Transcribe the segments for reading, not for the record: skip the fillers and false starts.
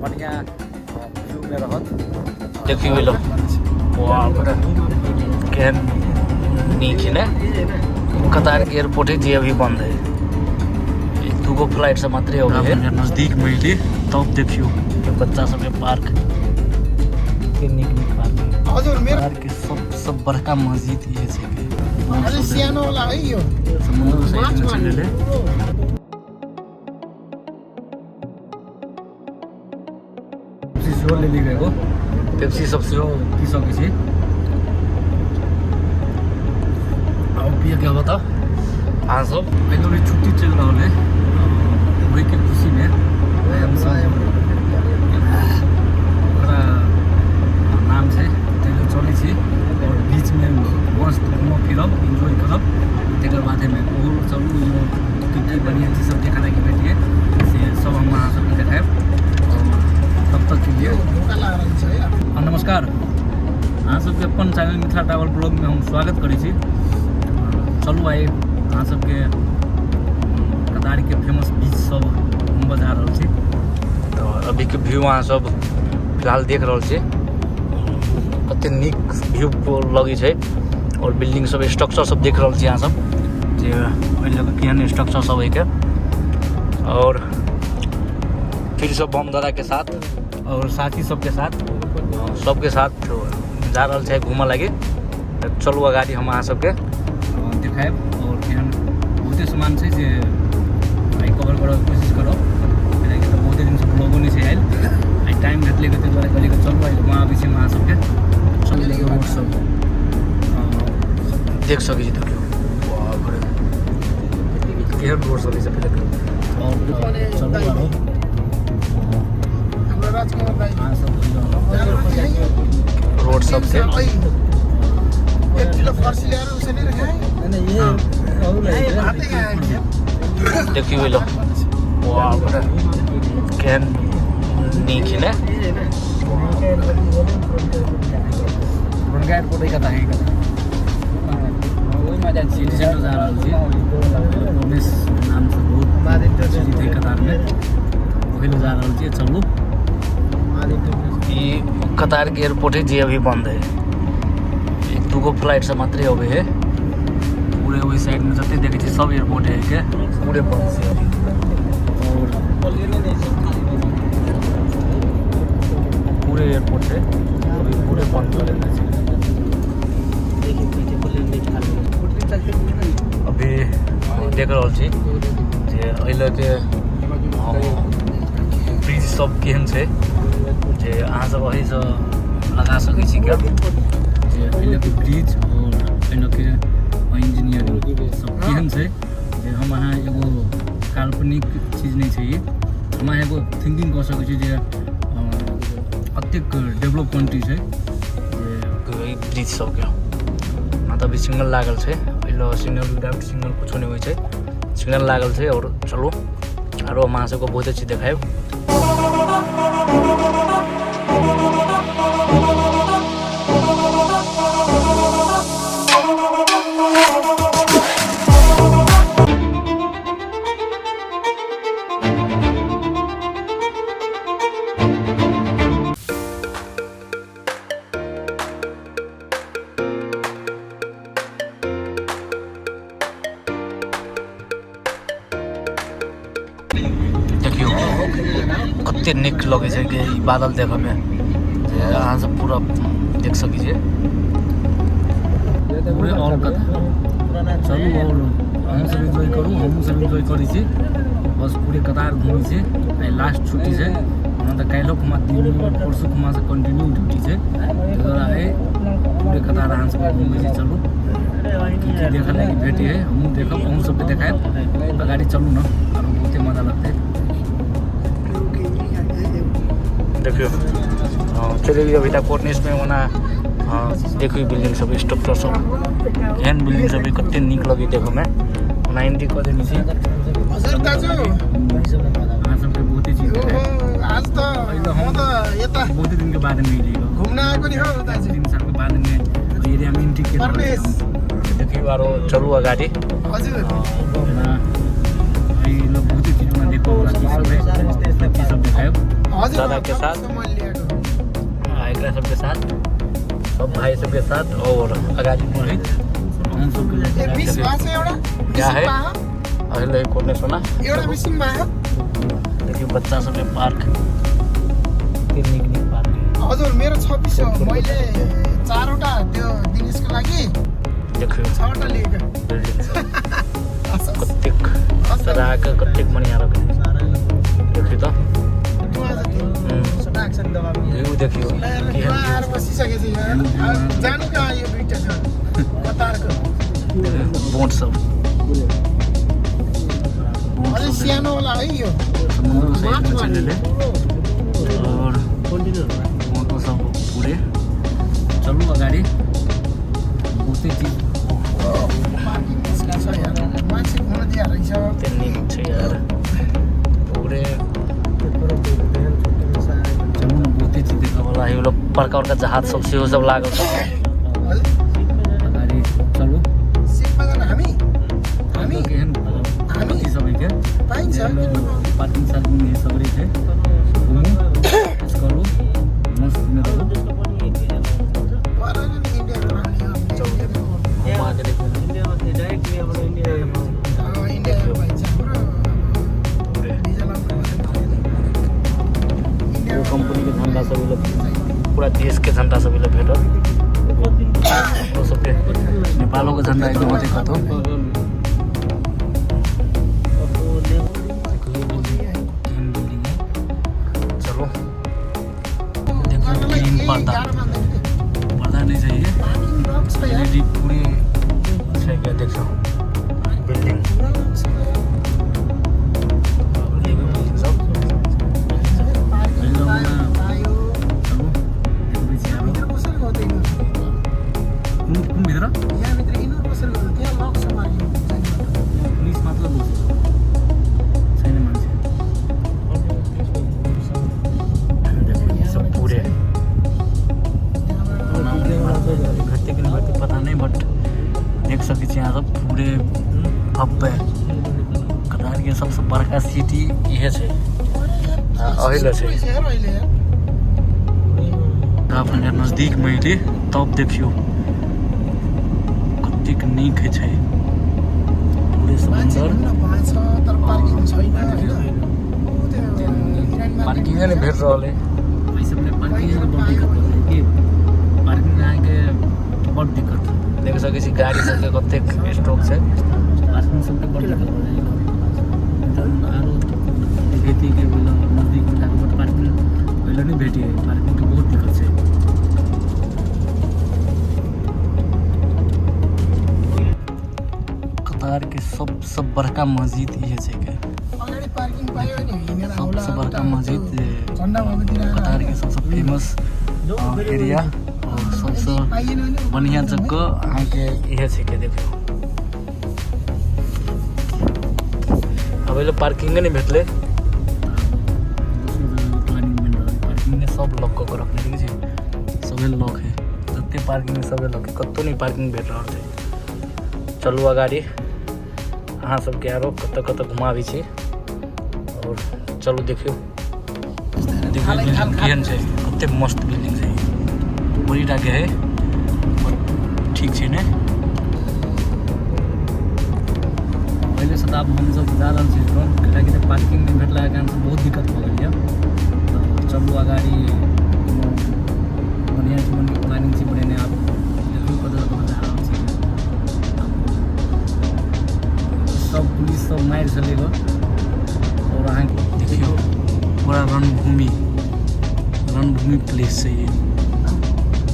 बढ़िया व्यू में रहत। देखियो लो, बाप रे, केहन नीक है ने। कतार के एयरपोर्ट है जे अभी बंद है, एक दूगो फ्लाइट से मात्र अबै है। नजदीक में एली तब देखियो बच्चा सबके पार्क, के नीक नीक पार्क। हजुर, मेरो कतार के सब सब बड़का मस्जिद ये छै के अलिक सानो होला है यो। समुद्र साइड में चलि गेलै। पेप्सी सेहो लेली एगो, पेप्सी सब सेहो पी सकै छी। आब पियके अब तऽ अहाँ सब एहिमे छुट्टी चलि रहल है, ओहिके खुशीमे आइ हमसब ओकरा नाम छै ताहि चलै छी और बीचमे मस्त घूमब फिरब, एन्जॉय करब। तकर बादमे ओहो चलू, की की बढ़िआँ चीज सब देखऽ लागी भेटिए से सब हम अहाँ सबके देखायब। और तब तक के लिए धोका लागल छै है। हाँ, नमस्कार, अहाँ सबके अपन चैनल मिथिला ट्रैवल ब्लॉगमे हम स्वागत करै छी। चलू आइ अहाँ सबके कतारके फेमस बीच सब घूमबऽ जा रहल छी। तऽ अभीके व्यू अहाँ सब फिलहाल देख रहल छी, कते नीक व्यू लगै छै। और बिल्डिंग सब, स्ट्रक्चर सब देख रहल छी अहाँ सब जे ओहि लऽ कऽ केहन स्ट्रक्चर सब एहिके। और फिर सब बम दादा के साथ और साथी सबके साथ, सबके साथ जा रहल छै घूमऽ लागी। तऽ चलू अगाडि हम अहाँ सबके देखायब। और केहन बहुते सामान छै जे आइ कवर करऽके कोशिश करब, कियाकि तऽ बहुते दिनसँ ब्लॉगो नहि छै आयल। आइ टाइम भेटलै ताहि दुआरे कहलियै कि चलू आइ घुमा आबै छी हम अहाँ सबके। चलू, रोड सब देख सकै छी। देखियौ, बाप रे, केहन रोड सब छै पहिले। और चलू आरो हाम्रो राजकुमार दाई अहाँ सब है। रोड सब छै। एक किलो फर्सी ल्याएर उसरी नै राखे। भातै खायो। देखियौ लो, बाप रे, केहन नीक है ने। पुरनका एयरपोर्ट कतऽ है? कतऽ सिटी सेंटर जा रहल छी। कॉर्निश नामसँ बहुत प्रचलित है कतारमे, ओहि लए जा रहल छी। चलू, ई कतार के एयरपोर्ट है जे अभी बंद है, एक दूगो फ्लाइट से मात्र अबै है। पूरे ओहि साइड में जते देखै छी सब एयरपोर्ट है के पूरे बंद छै अभी। और पूरे एयरपोर्ट है अभी पूरे बंद कर देने छै। अभी देख रहल छी जे एहि लऽ के ब्रिज सब केहन छै जे अहाँ सब एहिसँ लगा सकै छी क्या जे एहि लऽ के ब्रिज और एहि लऽ के इंजीनियरिंग सब केहन छै जे हम अहाँ एगो काल्पनिक चीज नहि छै ई, हम अहाँ एगो थिंकिंग कऽ सकै छी जे अतेक डेवलप कंट्री छै जे ई ब्रिज सबके। ओना तऽ अभी सिग्नल लागल छै, एहि लऽ सिग्नल विदाउट सिग्नल कुछो नहि होइ छै, सिग्नल लागल छै। और चलू आरो हम अहाँ सबके बहुते चीज देखायब। देखियौ कते नीक लगै छै कि ई बादल देखऽमे जे अहाँ सब पूरा देख सकै छियै पूरे ऑल कथा। चलू और अहूँ सब एन्जॉय करू, हमहूँ सब एन्जॉय करै छी। बस पूरे कतार घुमै छी। आइ लास्ट छुट्टी छै, ओना तऽ काल्हिो खुमा दिन परसू खुमा से कंटिन्यू ड्यूटी छै, ताहि दुआरे आइ पूरे कतार अहाँ सबके घुमै छी। चलू, की की देखऽ लागी भेटी है हमहूँ देखब, अहूँ सबके देखायब। अगाडि चलू न, आरो बहुते मजा लगतै। देखियौ चलि गेलियै अभी तक कोर्निशमे। ओना देखियौ बिल्डिंग सब, स्ट्रक्चर सब, एहन बिल्डिंग सब कते नीक लगै देखऽमे। ओना एंट्री कऽ देने छी। हजुर दाजु। अहाँ सबके बहुते चीज देखायब। ओहो, आज त म त यता बहुते दिनके बादमे एलियै। घुम्न आएको नि हौ दाजु। 3 सालको बादमे एरियामा एन्ट्री केलहुँ। परमेश। देखियौ आरो चलू अगाडि। हजुर। ओना एहि लोग बहुते चीज ओना देखो वाला चीज सब है, सब चीज सब देखायब। हजुर, दादा के साथ। मैले ल्याएको। आ एकरा सबके साथ, सब भाइ सबके साथ और अगाडि बढ़ैत हम सबके ए, मिस भएको छ एउटा। क्या है? मिसिङ भएको। अहिले कोने सोना। एउटा मिसिङ भएको। देखियो, बच्चा सबके पार्क, कते नीक नीक पार्क है। हजुर, मेरो 26 हो। मैले चारवटा त्यो दिनेशको लागि देखियो, छवटा लिएको। बिल्डिंग सब हस्, हस्। कतेक सजा के, कतेक बढ़िया लगै। देखियो त। दुआ जति। व्यू देखियो। ल, हेर्नु, केहन दुआ view आएर बसिसकेको छ यहाँ। अब जानु कहाँ यो दुइटा छ कतारको? छ। बोट सब, बोट अझै सब। सानो होला है यो। समुद्र साइड में चलि एलै और बोटो सब पूरे। चलू अगाडि, बहुते चीज। पार्किङ मुस्किल छ यार, मान्छे घुम्न दिया रहेछ। कते नीक छै यार पूरे। चलू ने, बहुते चीज देखऽ वाला है। बड़का बड़का जहाज सब सेहो सब लागल छै। हजुर। अगाडि चलू। सिपमा जान हामी हामी केहन हामी अथी सब है। पाइन्छ। पार्किङ सार्किङ है सगरे छै। घुमू, ऐश करू, मस्त में रहू। परेन नि, इन्डियाको नाम चलू, घुमा के देखू। इन्डियाको पाइन्छ हाम्रो। पूरे भिजा लाउनु पर्दैन। ओ कंपनी के झंडा सब एलै, पूरा देश के झंडा सब एलै भेटल। हमरो सबके नेपालो के झंडा एकदम होतै कतौ। केहन बिल्डिंग है। चलो, देखियो, ग्रीन पर्दा। पर्दा नहीं चाहिए। एलईडी पूरे छै के। देखियो बिल्डिंग, बिल्डिंग सब। चलू, देखबै छी आरो। कुन कुन भित्र? पुलिस मात्र बसेको छैन मान्छे। देखियो, ई सब पूरे भेटतै कि नहि भेटतै पता नहीं, बट देख सकै छी अहाँ सब, पूरे भव्य। कतार के सबसँ बड़का सिटी इहे छै। अहिले छै। अपन नजदीक में एली तब देखियो कतेक नीक छै पूरे समुन्दर। पार्किंगे नहि भेट रहल है। एहि सबमे पार्किंग के बड़ दिक्कत भऽ गेलै कि पार्किंग अहाँके बड़ दिक्कत। देख सकै छी गाड़ी सबके कतेक स्टॉक छै। पार्किंग सबके बड़ दिक्कत भऽ जाइ छै। आरो देखैती के नजदीक में जाके, बट पार्किंग पहिले नहि भेटिए। पार्किंग के बहुत दिक्कत छै। कतार के सबसँ बड़का मस्जिद इहे छै के। सबसँ बड़का मस्जिद जे कतार के सबसँ फेमस एरिया और सबसँ बढ़िया जगह अहाँके इहे छै के। देखियौ, अब एलै, पार्किंगे नहि भेटलै। पार्किंग सब लॉक कऽ के रखने देखै छी, सबे लॉक है। जते पार्किंग सबे लॉक है, कतौ नहि पार्किंग भेट रहल छै। चलू अगाडि, अहाँ सबके आरो कतऽ कतऽ घुमाबै छी। और चलू, देखियौ देखियौ, बिल्डिंग केहन छै, कते मस्त बिल्डिंग छै। बड़ी टाके है, पर ठीक छै ने। पहिले से तऽ आब हमसब जा रहल छी तुरंत, कियाकि तऽ पार्किंग नहि भेटलाके कारण से बहुत दिक्कत भऽ गेल यऽ। तऽ चलू अगाडि, कोनो बढ़िआँ जीवनके प्लानिंग छै बनेने। आब देखियौ कतऽ कतऽ जा रहल छी। सब पुलिस सब मारि छलै गऽ। और अहाँ देखियौ, पूरा रणभूमि, रणभूमि प्लेस छै ई।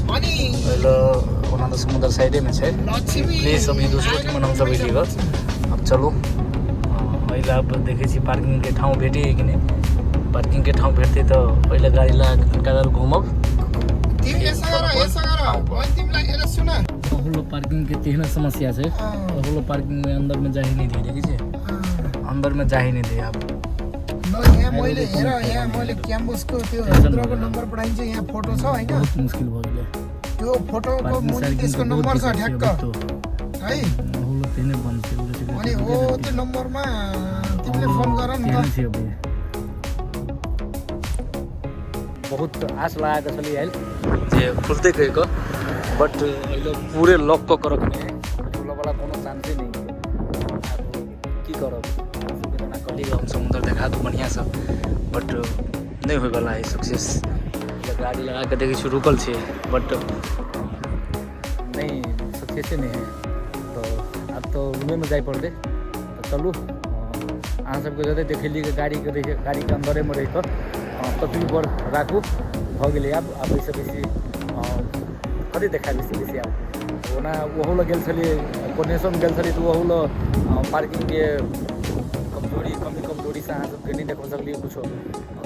अनि पहिले ओना तऽ समुद्र साइडेमे छै लक्ष्मी प्लेस। अभी दोसरो ठिमन हमसब एलियै गऽ। आब चलू, एहि आब देखै छी पार्किंगके ठाउँ भेटैए कि नहि। पार्किंगके ठाउँ भेटतै तऽ पहिले गाड़ी लगा कऽ कनिका देर घूमब। तिमी यसो गर, यसो गर, मैले तिमीलाई हेर, सुन। बहुलो पार्किंग के तेहन समस्या छै। बहुलो पार्किंग में अंदर में जा ही नहीं दे, देखै छियै? अंदर में जा ही नहीं दे आब। ल, यहाँ मैले हेर, यहाँ मैले क्याम्बसको त्यो टेन्सन रुद्रको भयो। नम्बर पठाइन्छ। यहाँ फोटो छ होइन? बहुत मुश्किल भऽ गेलै। त्यो फोटोको पार्किंग मुनि सार्किङ त्यसको के बहुत नम्बर छ दिक्कत छै। ठ्याक्क अभी तो है। बहुलो तेहने बंद छै। ओकरा सबके अनि हो, त्यो नम्बरमा तिमीले फोन गर नि तेहने त। छै अभी। बहुत आस लगा कऽ छलियै आयल जे खुलतै कहि कऽ, बट एहि पूरे लॉक कऽ कऽ रखने है, खुलऽवला कोनो चांसे नहि है। आब की करब, सबके जेना कहलियै हम समुद्र देखा दू बढ़िआँसँ, बट नहि होइवला है सक्सेस। गाड़ी लगा कऽ देखै छी रुकल छै, बट नहि सक्सेसे नहि है, तऽ आब तऽ रूमेमे जाय पड़तै। तऽ चलू, अहाँ सबके जतऽ देखेलियै गाड़ीके, देखिए गाड़ीके अन्दरेमे रहि कऽ तकलीफ राखू। भऽ गेलै आब, आब एहिसँ बेसी कथी देखायब एहिसँ बेसी आब। ओना ओहू लए गेल छलियै, कोनेसोमे गेल छलियै, तऽ ओहू लए पार्किंगके कमजोरी कमी कमजोरीसँ अहाँ सबके नहि देखबऽ सकलियै किछो।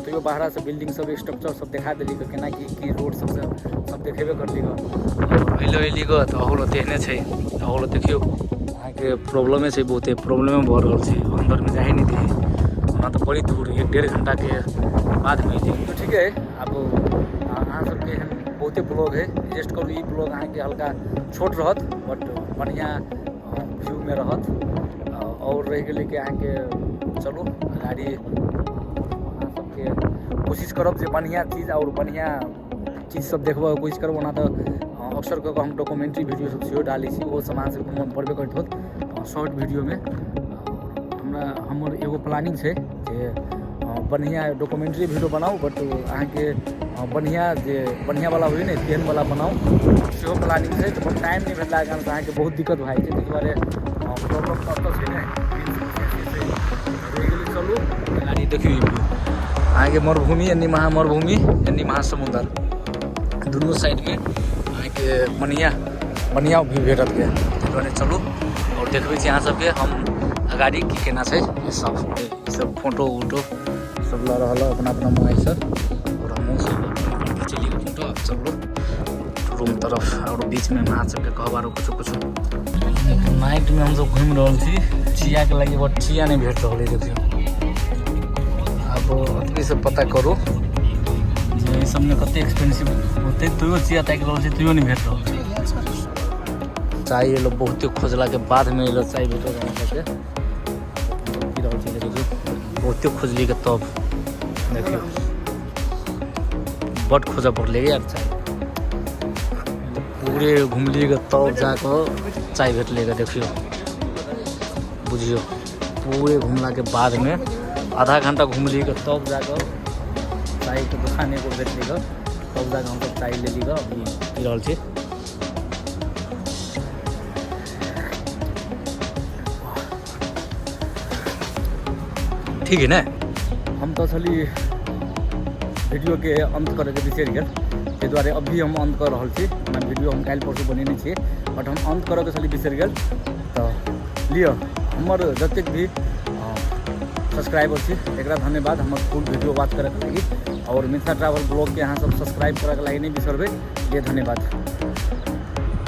तैयो बाहरसँ बिल्डिंग सब स्ट्रक्चर सब देखा देली केना की की रोड सबसँ सब देखेबे करली। गऽ अइलो अइली गऽ तऽ अहू लए तेहने छै। अहू लए देखियौ अहाँके प्रॉब्लमे छै, बहुते प्रॉब्लमे भऽ रहल छै, अन्दरमे जाहे नहि दै। ओना तऽ बड़ी दूर 1-1.5 घंटाके बादमे अइली। तऽ ठीके है, आब अहाँ सबके एहन बहुते ब्लॉग है, एडजस्ट करू। ई ब्लॉग अहाँके हल्का छोट रहत, बट बढ़िआँ व्यू में रहत। और रहि गेलै कि अहाँके चलू गाड़ी, अहाँ सबके कोशिश करब जे बढ़िआँ चीज और बढ़िआँ चीज सब देखबऽके कोशिश करब। ओना तऽ अक्सर कऽ कऽ हम डॉक्यूमेंट्री वीडियो सब सेहो डालै छी, ओहो सब अहाँ सबके मोन पड़बे करैत होत शॉर्ट वीडियोमे। हमरा हमर एगो प्लानिंग छै जे बढ़िआँ डॉक्यूमेंट्री वीडियो बनाउ, बट अहाँके बढ़िआँ जे बढ़िआँवला होइ ने तेहनवला बनाउ, सेहो प्लानिंग छै। तऽ टाइम नहि भेटलाके कारण अहाँके बहुत दिक्कत भए जाइ छै, ताहि दुआरे प्रॉब्लम तऽ एतऽ छै ने रहि गेलै। चलू गाड़ी देखियौ, अहाँके मरुभूमि, एन्नी मरुभूमि, एन्नी महासमुन्दर, दुनू साइडमे अहाँके बढ़िआँ बढ़िआँ व्यू भेटत के। ताहि दुआरे चलू आओर देखबै छी अहाँ सबके हम अगाड़ी की केना छै। ई सब फोटो उटो सब लऽ रहल अपना अपना मोबाइलसँ, आओर हमहूँ सब अपन खिचेलियै फोटो। आब चलू रूम तरफ, आओर बीचमे हम अहाँ सबके कहब आरो कुछो कुछो। नाइटमे हमसब घुमि रहल छी चियाके लागि, बट चिया नहि भेट रहल है। देखियौ आब ओतबीसँ पता करू जे एहि सबमे कते एक्सपेंसिव होतै, तैयो चिया ताकि रहल छी, तैयो नहि भेट रहल छै। चाय एलो, बहुते खोजलाके बादमे एलो चाय भेटल हमरा सबके। पी रहल छी, देखियौ बहुते खोजली के तब देखियौ बड खोजऽ पड़लै यार चाय। पूरे घुमलियै के तब जाकऽ चाय भेटलै के। देखियौ बुझियौ पूरे घुमलाके बादमे आधा घंटा घुमलियै के तब जाकऽ चायके दुकान एगो भेटलै के, तब जाकऽ हमसब चाय लेली के। अभी पी रहल छी। ठीक है ने, हम तऽ छली वीडियोके अन्त करैके बिसरि गेल, ताहि दुआरे अभी हम अन्त कऽ रहल छी। ओना वीडियो हम काल्हि परसू बनेने छियै, बट हम अन्त करऽके छली बिसरि गेल। तऽ लिअ, हमर जतेक भी सब्सक्राइबर छी एकरा धन्यवाद हमर फुल वीडियो वॉच करैके लागि, आओर मिथिला ट्रैवल ब्लॉगके अहाँ सब सब्सक्राइब करैके लागि नहि बिसरबै। लिए धन्यवाद।